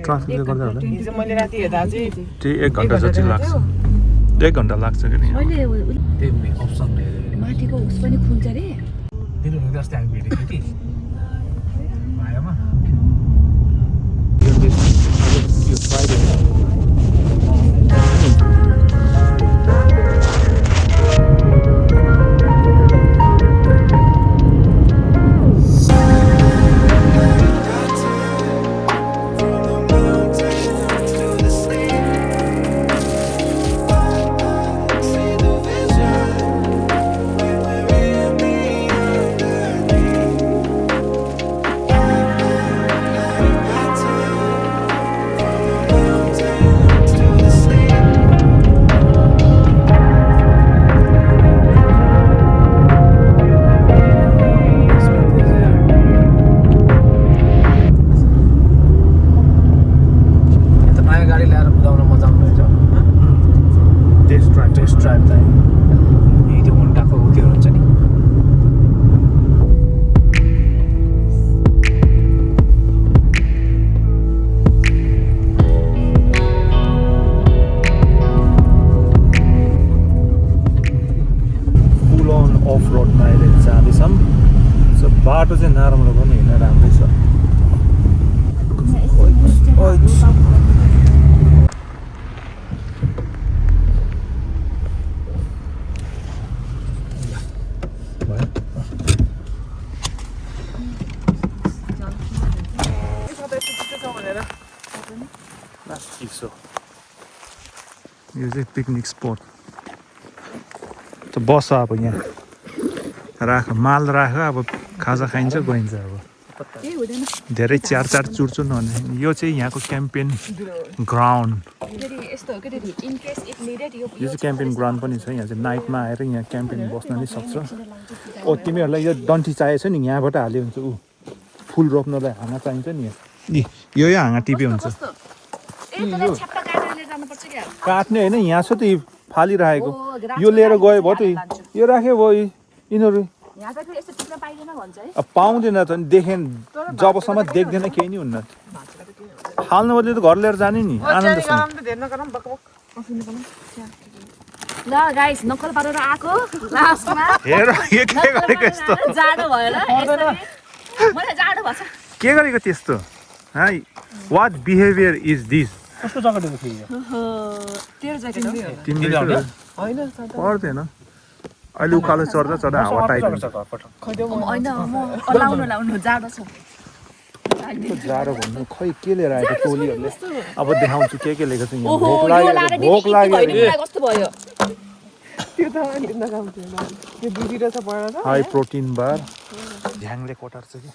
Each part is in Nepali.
ट्राफिकले गर्दा होला हिजो मैले राति हेर्दा चाहिँ त्यही 1 घन्टा जति लाग्छ 1 घन्टा लाग्छ कि नि मैले त्यही अप्सन माथिको उस पनि खुल्छ रे दिनु अस्ति हामी भेटेको थियौँ कि भायामा यो फ्राइडे बाटो चाहिँ नराम्रो पनि होइन राम्रै छ यो चाहिँ पिकनिक स्पोट बस अब यहाँ राख माल राख अब खाजा खाइन्छ गइन्छ अब धेरै चार चुर्छु नहुने यो चाहिँ यहाँको क्याम्पेन ग्राउन्ड यो चाहिँ क्याम्पेन ग्राउन्ड पनि छ यहाँ चाहिँ नाइटमा आएर यहाँ क्याम्पेन बस्न नि सक्छ ओ तिमीहरूलाई यो डन्ठी चाहिएको छ नि यहाँबाट हाल्यो हुन्छ ऊ फुल रोप्नलाई हाँगा चाहिन्छ नि यो हाँगा टिपे हुन्छ काट्ने होइन यहाँ छ त फालिराखेको यो लिएर गयो भयो त यो राख्यो भयो यिनीहरू पाउँदैन त नि देखेन जबसम्म देख्दैन केही नि हुन्न फाल्नु बदली त घर लिएर जाने नि आनन्दसँग ल गाइस नक्कल पारेर आको लास्टमा हेर के गरेको यस्तो जाडो भएर मलाई जाडो भछ के गरेको त्यस्तो है व्हाट बिहेभियर इज दिस कस्तो जग्गा थियो तेरो ज्याकेट हो तिमीले हैन पर्दैन अहिले उकालो चढ्दा चढ्दा हावा टाइट हुन्छ हैन म लाउनु जाडो छ जाडो भन्नु खै के लिएर आएको टोलीहरूले अब देखाउँछु के लिएको छ यहाँ भोक लाग्यो कस्तो भयो त्यो त लिन काम थियो त्यो दुधी रहेछ परेर त हाई प्रोटिन बार झ्याङले कोटार छ कि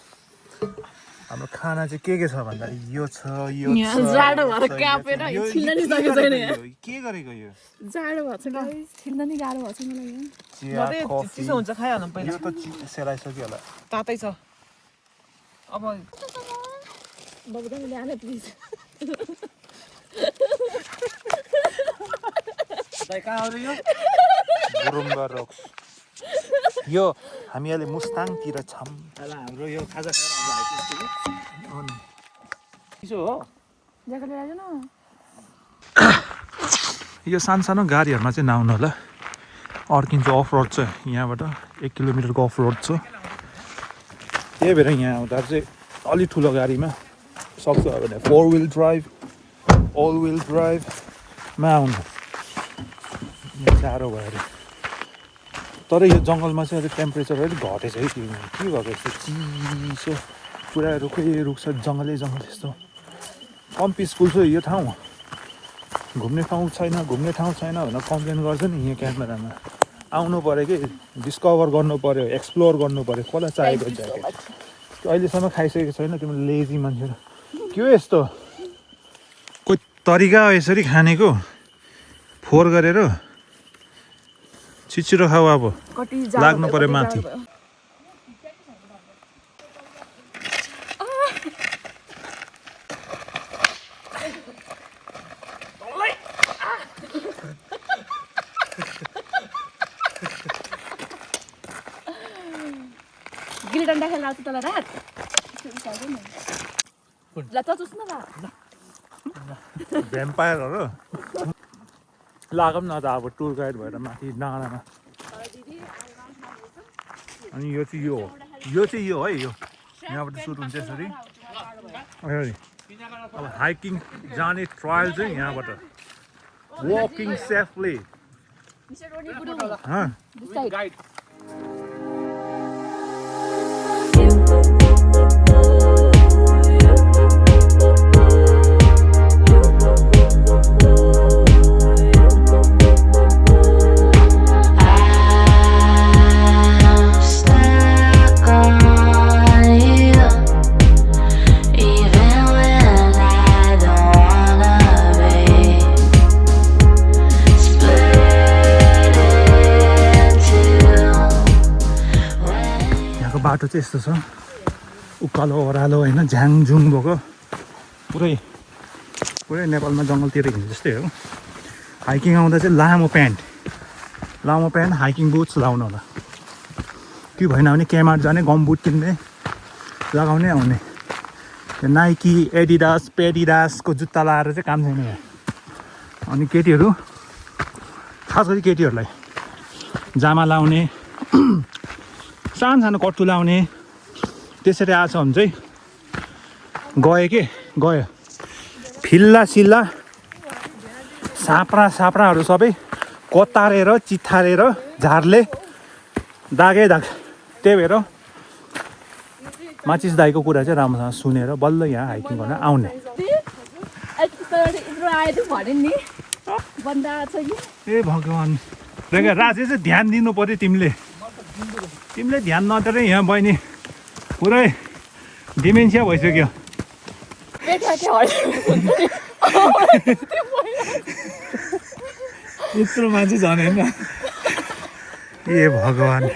हाम्रो खाना चाहिँ के छ भन्दा यो छ यो जाडो भएर कापेर छिल्न नि सकेको छैन के गरेको यो जाडो भएको छ गाइस छिल्न नि गाह्रो भएको छ मलाई यहाँ चिया कफी चिसो हुन्छ खाइहाल्नु पहिला यो त सेलाइसक्यो होला तातै छ अब बाबुदा ल्याने प्लिज दाइ कहाँ हो यो गुरुम्बा रक्स यो हामी अहिले मुस्ताङतिर छौँ हाम्रो यो खाजा खाएर हाम्रो चिसो हो ज्याकेट लिएर आइज न यो सानो गाडीहरूमा चाहिँ नआउनु होला अर्किन्छ अफ रोड छ यहाँबाट 1 किलोमिटरको अफ रोड छ त्यही भएर यहाँ आउँदा चाहिँ अलि ठुलो गाडीमा सक्छ भने 4 व्हिल ड्राइभ ऑल व्हिल ड्राइभमा आउनु साह्रो भयो अरे तर यो जङ्गलमा चाहिँ अलिक टेम्परेचर अलिक घटेछ है के भएको यस्तो चिसो पुरा रुखै रुख छ जङ्गलै जङ्गल यस्तो कम पिसफुल छ यो ठाउँ घुम्ने ठाउँ छैन भनेर कम्प्लेन गर्छ नि यहाँ क्यामेरामा आउनु पऱ्यो कि डिस्कभर गर्नु पऱ्यो एक्सप्लोर गर्नु पऱ्यो कसलाई चाहिएको ज्याकेट अहिलेसम्म खाइसकेको छैन तिम्रो लेजी मान्छेहरू के हो यस्तो कोही तरिका यसरी खानेको फोहोर गरेर छिटो खाऊ अब लाग्नु पऱ्यो माथि गिल्ली डन्डा खेल्न आउँछ तँलाई रात ल त चुस्न ल भ्याम्पायरहरू लागौँ न त अब टुर गाइड भएर माथि डाँडामा अनि यो चाहिँ यो हो यो है यो यहाँबाट सुरु हुन्छ यसरी अब हाइकिङ जाने ट्रायल चाहिँ यहाँबाट वकिङ सेफली बाटो चाहिँ यस्तो छ उकालो ओह्रालो होइन झ्याङझुङ भएको पुरै नेपालमा जङ्गलतिर हिँड्ने जस्तै हो हाइकिङ आउँदा चाहिँ लामो प्यान्ट हाइकिङ बुट्स लाउनु होला कि भएन भने केमार जाने गमबुट किन्ने लगाउने आउने त्यो नाइकी एडिडास पेडिडासको जुत्ता लाएर चाहिँ काम छैन यहाँ अनि केटीहरू खास गरी केटीहरूलाई जामा लाउने सानो कट्टु लाउने त्यसरी आएछ भने चाहिँ गयो फिल्ला सिल्ला साप्राहरू सबै कतारेर चिथारेर झारले दागै दाग त्यही भएर माचिस दाईको कुरा चाहिँ राम्रोसँग सुनेर बल्ल यहाँ हाइकिङ गर्न आउने ए भगवान् राजे चाहिँ ध्यान दिनु पर्यो तिमीले ध्यान नदिएर यहाँ बहिनी पुरै डिमेन्सिया भइसक्यो यत्रो मान्छे झन् होइन ए भगवान्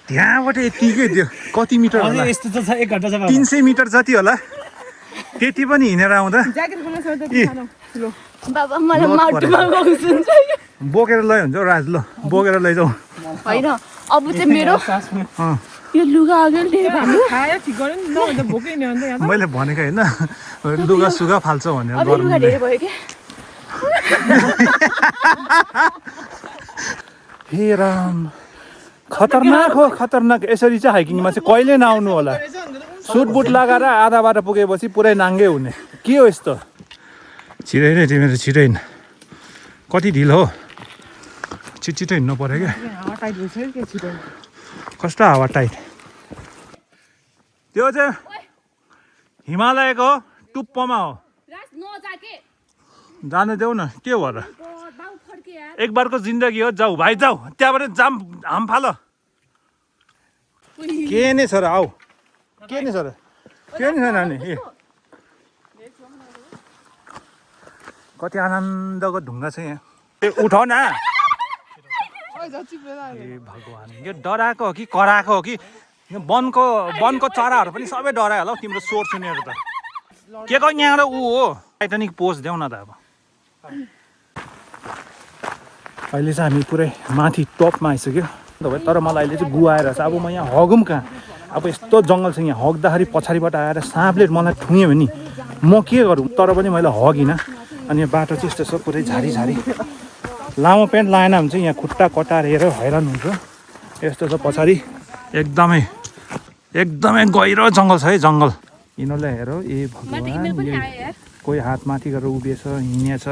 त्यहाँबाट यतिकै त्यो कति मिटर होला यस्तो त छ 1 घण्टा छ 300 मिटर जति होला त्यति पनि हिँडेर आउँदा बोकेर लयो हुन्छ राज ल बोकेर लैजाऊ होइन अब चाहिँ मेरो यो लुगा अगाडि लिएर खायो ठिक गर्यो नि ल भोकै नि अन्त यहाँ मैले भनेको होइन लुगा सुगा फाल्छ भनेर अब लुगा धेरै भयो के हे राम खतरनाक यसरी चाहिँ हाइकिङमा चाहिँ कहिले नआउनु होला सुटबुट लगाएर आधा बाटो पुगेपछि पुरै नाङ्गे हुने के हो यस्तो छिटै नै तिमीहरू छिटै हिँड्नु कति ढिलो हो छिटो हिँड्नु पऱ्यो क्या कस्तो हावा टाइट त्यो चाहिँ हिमालयको टुप्पोमा हो जानु देऊ न के हो र एक बारको जिन्दगी हो जाऊ भाइ जाऊ त्यहाँबाट हाम फाल के नै छ र आऊ के नै छ र के नै छ नानी ए कति आनन्दको ढुङ्गा छ यहाँ ए उठाउ न ए भगवान् यो डराएको हो कि कराएको हो कि यो वनको चराहरू पनि सबै डरायो होला हौ तिम्रो स्वर सुनेर त के को यहाँबाट ऊ हो टाइटानिक पोज देऊ न त अब अहिले चाहिँ हामी पुरै माथि टपमा आइसक्यो तर मलाई अहिले चाहिँ गुहाएर छ अब म यहाँ हगौँ कहाँ अब यस्तो जङ्गल छ यहाँ हग्दाखेरि पछाडिबाट आएर साँपले मलाई ठुङ्यो भने म के गरौँ तर पनि मैले हगिनँ अनि यो बाटो चाहिँ यस्तो छ पुरै झारी लामो प्यान्ट लाएन भने चाहिँ यहाँ खुट्टा कटारेर हैरान हुन्छ यस्तो छ पछाडि एकदमै गहिरो जङ्गल छ है जङ्गल यिनीहरूलाई हेर ए भगवान् कोही हात माथि गरेर उभिएछ हिँडेछ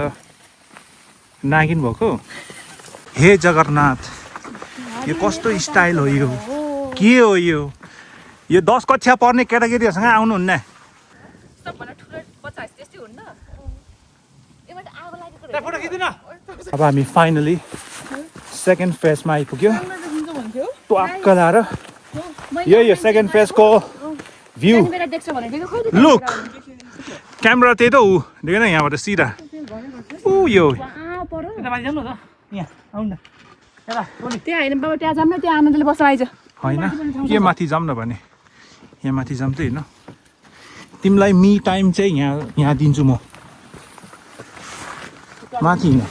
नागिन भएको हे जगन्नाथ यो कस्तो स्टाइल हो यो के हो यो 10 कक्षा पढ्ने केटाकेटीहरूसँग आउनुहुन्न अब हामी फाइनली सेकेन्ड फेजमा आइपुग्यो ट्वाक्क लाएर यो सेकेन्ड फेजको भ्यू लुक क्यामेरा त्यही त ऊ देखेन यहाँबाट सिधा ऊ यो होइन के माथि जाऊँ न भने यहाँ माथि जाऊँ त होइन तिमीलाई मी टाइम चाहिँ यहाँ दिन्छु म माथि हिँड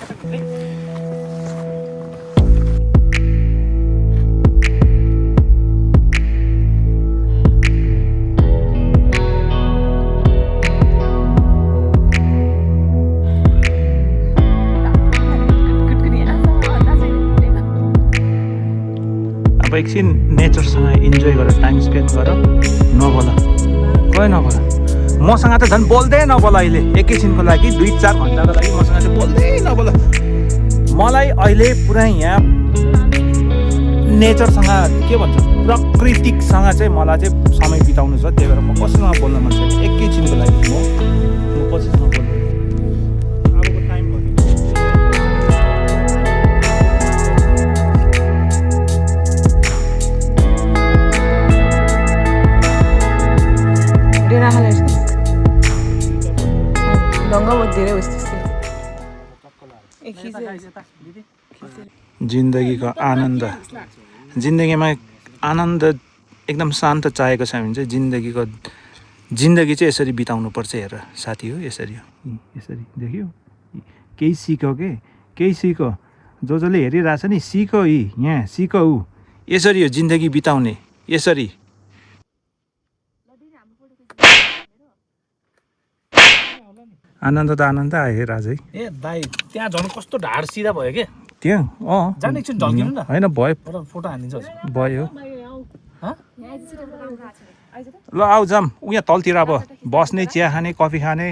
अब एकछिन नेचरसँग इन्जोय गरेर टाइम स्पेन्ड गर नबोल खै नबोल मसँग त झन् बोल्दै नबोल अहिले एकैछिनको लागि 2-4 घन्टाको लागि मसँग चाहिँ बोल्दै नबोल मलाई अहिले पुरा यहाँ नेचरसँग के भन्छ प्रकृतिसँग चाहिँ मलाई चाहिँ समय बिताउनु छ त्यही भएर म कसैसँग बोल्न मन छैन एकैछिनको लागि म कसैसँग बोल्दैन अबको टाइम जिन्दगीको आनन्द जिन्दगीमा आनन्द एकदम शान्त चाहेको छ भने चाहिँ जिन्दगी चाहिँ यसरी बिताउनुपर्छ हेर साथी हो यसरी हो यसरी देख्यो केही सिक्यो के केही सिक्यो जसले हेरिरहेछ नि सिक्यो यहाँ सिक्यो ऊ यसरी हो जिन्दगी बिताउने यसरी आनन्द त आनन्द आयो राजै ए दाइ त्यहाँ झन् कस्तो ढाड सिधा भयो के त्यहाँ जाने एकछिन ढल्किनु न होइन भयो फोटो हानिदिन्छ भयो ल आऊ जाम उहाँ तलतिर अब बस्ने चिया खाने कफी खाने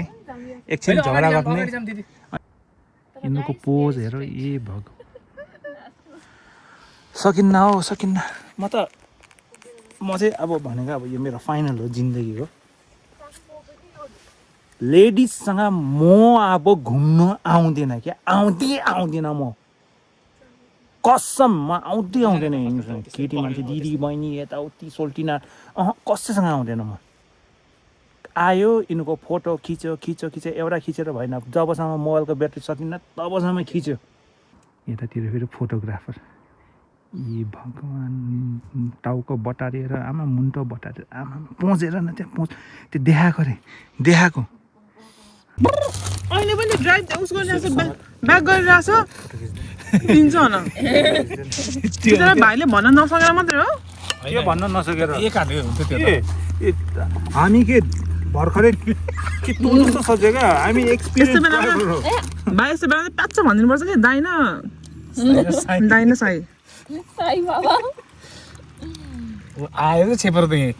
एकछिन झगडा गर्ने यिनीहरूको पोज हेर ए भग सकिन्न हौ सकिन्न म चाहिँ अब भनेको अब यो मेरो फाइनल हो जिन्दगीको लेडिजसँग म अब घुम्नु आउँदैन क्या आउँदैन म कसम म आउँदैन यिनीसँग केटी मान्छे दिदी बहिनी यताउति सोल्टिना कसैसँग आउँदैन म आयो यिनीहरूको फोटो खिच्यो एउटा खिचेर भएन जबसम्म मोबाइलको ब्याट्री सकिन्न तबसम्म खिच्यो यतातिर फेरि फोटोग्राफर ए भगवान् टाउको बटारेर आमा मुन्टो बटारेर आमा पहुँचेर न त्यहाँ त्यो देखाएको अहिले पनि ड्राइभ उस गरिरहेछ ब्याक गरिरहेछ दिन्छ होला भाइले भन्न नसकेर मात्रै हो के भन्न नसकेर एक हातले हुन्थ्यो त्यो हामी के भर्खरै के तँ जस्तो सोच्यो क्या हामी एक्सपिरियन्स भाइ यस्तो बेला प्याच्च भनिदिनुपर्छ कि दाइन साई साई बाबा आएर छेपेर दिएँ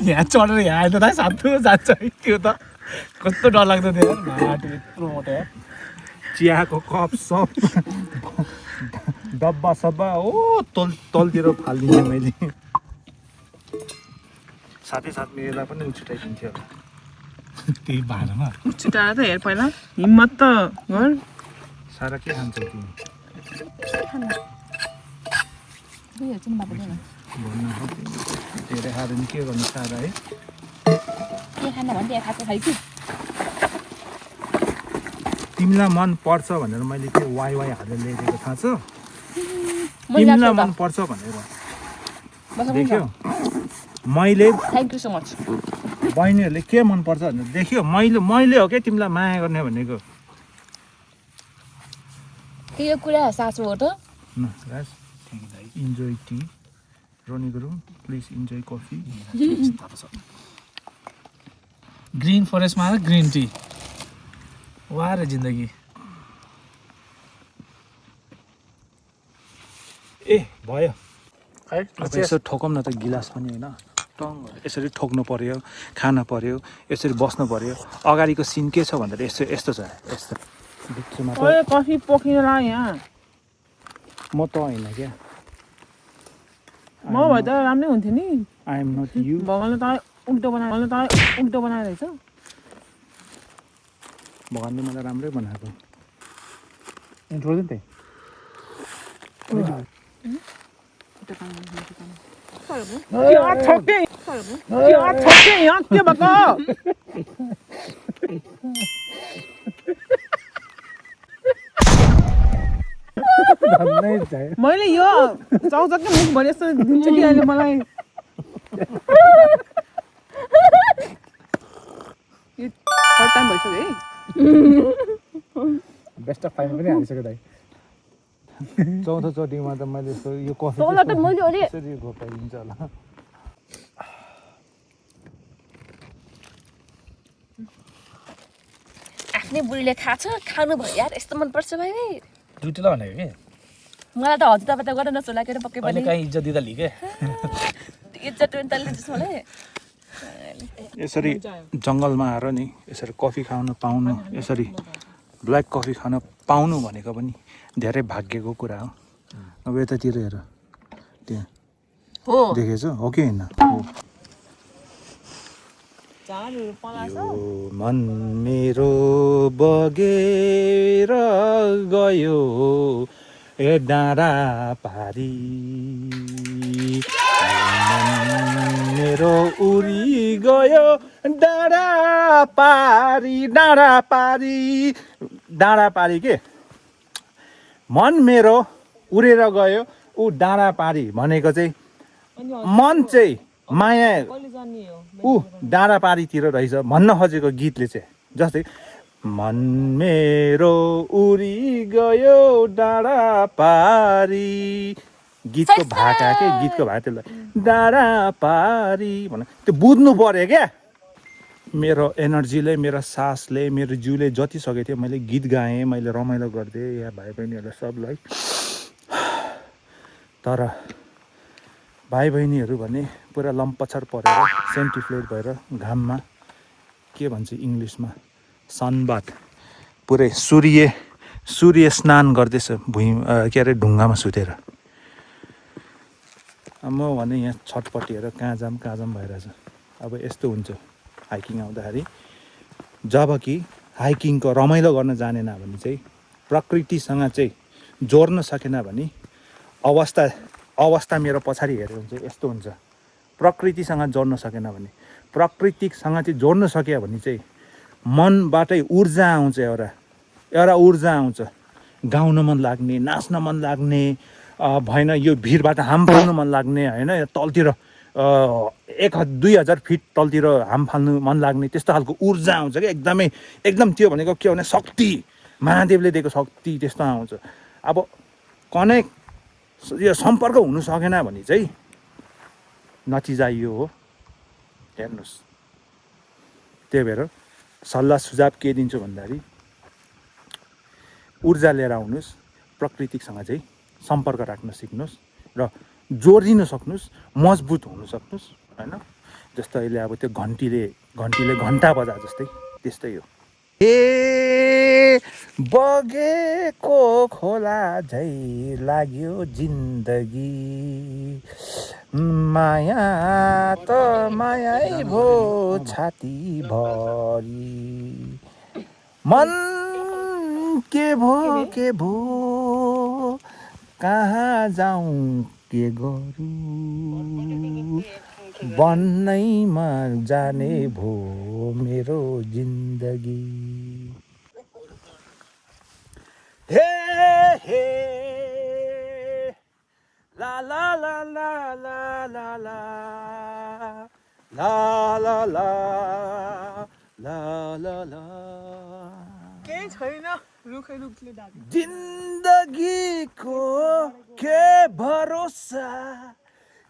यहाँ चढेर यहाँ आयो त दाइ साथो जान्छ त्यो त कस्तो डर लाग्दो थियो माटो यत्रो मोटो चियाको कप सप डब्बा सब्बा ओ तलतिर फालिदिन्थेँ मैले साथै मेला पनि उछुटाइदिन्थ्यो त्यही भाँडामा छिटाएर त हेर पहिला हिम्मत त गर सारा के खान्छ तिमी भन्न धेरै खाएर नि के गर्नु सारा है तिमीलाई मन पर्छ भनेर मैले त्यो वाइ हालेर ल्याइदिएको थाहा छ तिमीलाई मन पर्छ भनेर देख्यौ मैले थ्याङ्क यू सो मच बहिनीहरूले के मन पर्छ भनेर देख्यो मैले हो क्या तिमीलाई माया गर्ने भनेको यो कुरा साँचो हो त न Raj enjoy tea Roni Gurung please enjoy coffee green फरेस्टमा आएर ग्रिन टी वा रे जिन्दगी ए भयो यसो ठोकौँ न त गिलास पनि होइन टङ यसरी ठोक्नु पर्यो खान पर्यो यसरी बस्नु पर्यो अगाडिको सिन के छ भन्दाखेरि यस्तो छ यस्तो भित्रमा त कफी पोखिन ला यहाँ म त होइन क्या म भए त राम्रै हुन्थ्यो नि आई एम नट यु भगवान्ले तँलाई उल्टो बनाएर रहेछ भगवान्ले मलाई राम्रै बनाएको इन्ट्रोजन त्यही यहाँ के भएको मैले यो चौचक्कै मुख भरि यस्तो दिन्छु कि अहिले मलाई थर्ड टाइम भइसक्यो है बेस्ट अफ फाइन पनि हालिसक्यो दाइ चौथोचोटिमा त मैले यो कफी यसरी घोपाइदिन्छ होला नाच्ने बुढीले खाछ खानु भयो यार यस्तो मनपर्छ भाइ ड्युटीलाई भनेको कि मलाई त हजुर तपाईँ त गर्न नचोला के पक्कै अहिले पनि कहीँ इज्जत दिँदा लिके इज्जत तैँले दिन्छ मलाई यसरी जङ्गलमा आएर नि यसरी कफी खान पाउनु यसरी ब्ल्याक कफी खान पाउनु भनेको पनि धेरै भाग्यको कुरा हो अब यतातिर हेर त्यहाँ हो देखेछ हो कि होइन यो मन मेरो बगेर गयो ए डाँडा पारी मेरो उरी गयो डाँडा पारी के मन मेरो उडेर गयो ऊ डाँडा पारी भनेको चाहिँ मन चाहिँ माया ऊ डाँडा पारीतिर रहेछ भन्न खोजेको गीतले चाहिँ जस्तै मन मेरो उरी गयो डाँडा पारी गीतको भाका के गीतको भाका त्यसलाई डाँडा पारी भने त्यो बुझ्नु पर्यो क्या मेरो एनर्जीले मेरो सासले मेरो जिउले जति सकेको थियो मैले गीत गाएँ मैले रमाइलो गरिदिएँ यहाँ भाइ बहिनीहरूलाई सबलाई तर भाइ बहिनीहरू भने पुरा लम्पछर परेर सेन्टिफ्लेट भएर घाममा के भन्छ इङ्ग्लिसमा सनबाथ पुरै सूर्य स्नान गर्दैछ के अरे ढुङ्गामा सुतेर म भने यहाँ छटपटिएर कहाँ जाम भइरहेछ अब यस्तो हुन्छ हाइकिङ आउँदाखेरि जब कि हाइकिङको रमाइलो गर्न जानेन भने चाहिँ प्रकृतिसँग चाहिँ जोड्न सकेन भने अवस्था मेरो पछाडि हेऱ्यो भने चाहिँ यस्तो हुन्छ प्रकृतिसँग जोड्न सकेन भने प्रकृतिसँग चाहिँ जोड्न सक्यो भने चाहिँ मनबाटै ऊर्जा आउँछ एउटा ऊर्जा आउँछ गाउन मन लाग्ने नाच्न मन लाग्ने भएन यो भिडबाट हाम फाल्नु मन लाग्ने होइन तलतिर 1-2 हजार फिट तलतिर हाम फाल्नु मन लाग्ने त्यस्तो खालको ऊर्जा आउँछ क्या एकदम त्यो भनेको के भने शक्ति महादेवले दिएको शक्ति त्यस्तो आउँछ अब कनेक्ट यो सम्पर्क हुनु सकेन भने चाहिँ नतिजा यो हो हेर्नुहोस् त्यही भएर सल्लाह सुझाव के दिन्छु भन्दाखेरि ऊर्जा लिएर आउनुहोस् प्रकृतिसँग चाहिँ सम्पर्क राख्न सिक्नुहोस् र जोडिन सक्नुहोस् मजबुत हुन सक्नुहोस् होइन जस्तो अहिले अब त्यो घन्टीले घन्टा बजा जस्तै त्यस्तै हो ए बगेको खोला झै लाग्यो जिन्दगी माया त मायै भो छाती भरि मन के भो कहाँ जाउँ के गरौँ बन्नैमा जाने भो मेरो जिन्दगी हे हे ला ला ला ला ला ला ला ला ला ला ला ला ला केही छैन रुखै रुखले ढाक्यो जिन्दगीको के भरोसा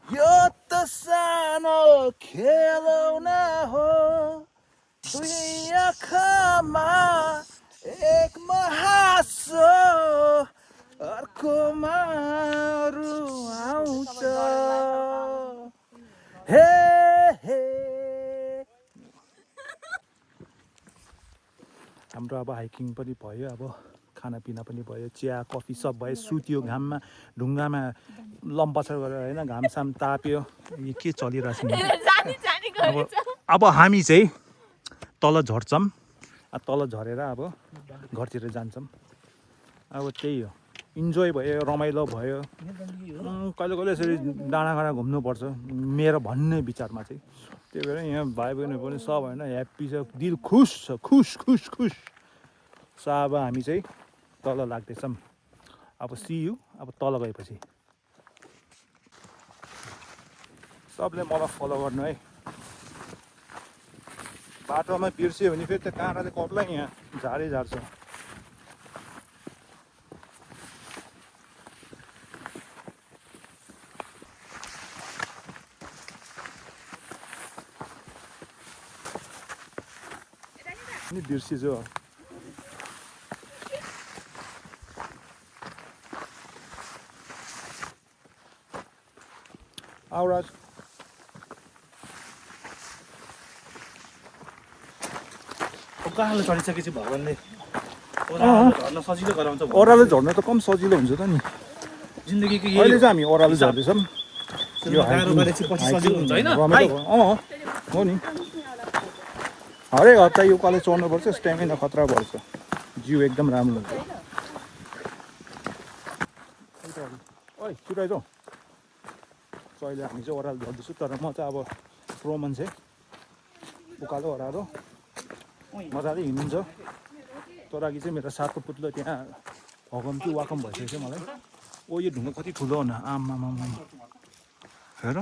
यो त सानो खेलौना हो दुई आँखामा एक हाँसो अर्कोमा अरू आउँछ हे हे हाम्रो अब हाइकिङ पनि भयो अब खानापिना पनि भयो चिया कफी सब भयो सुत्यो घाममा ढुङ्गामा लम्पछर गरेर होइन घामसाम ताप्यो यो के चलिरहेछ नि अब हामी चाहिँ तल झर्छौँ तल झरेर अब घरतिर जान्छौँ अब त्यही हो इन्जोय भयो रमाइलो भयो कहिले कहिले यसरी डाँडा घुम्नुपर्छ मेरो भन्ने विचारमा चाहिँ त्यही भएर यहाँ भाइ बहिनी पनि सब होइन ह्याप्पी छ दिल खुस छ खुस सो अब हामी चाहिँ तल लाग्दैछौँ अब सी यु अब तल गएपछि सबले मलाई फलो गर्नु है बाटोमा बिर्स्यो भने फेरि त्यो काँडाले कत्ला यहाँ झारै झार्छ नि बिर्सिछु Auraj. कहाँले चढिसकेपछि भगवान्ले झर्न सजिलो गराउँछ ओह्रालो झर्न त कम सजिलो हुन्छ त नि जिन्दगीको अहिले चाहिँ हामी ओह्रालो झर्दैछौँ गाह्रो गरेपछि पछि सजिलो हुन्छ होइन हो नि हरेक हप्ता यो कलेज चढ्नुपर्छ स्ट्यामिना खतरा बढ्छ जिउ एकदम राम्रो हुन्छ ओइ छिटो आइज सो अहिले हामी चाहिँ ओह्रालो झर्दैछु तर म चाहिँ अब प्रो मान्छे उकालो ओह्रालो मजाले हिँड्नुहुन्छ तर अघि चाहिँ मेरो सातो पुत्लो त्यहाँ हगम कि वाकम भइसकेको थियो मलाई ओ यो ढुङ्गा कति ठुलो हो न आम्मामा हेर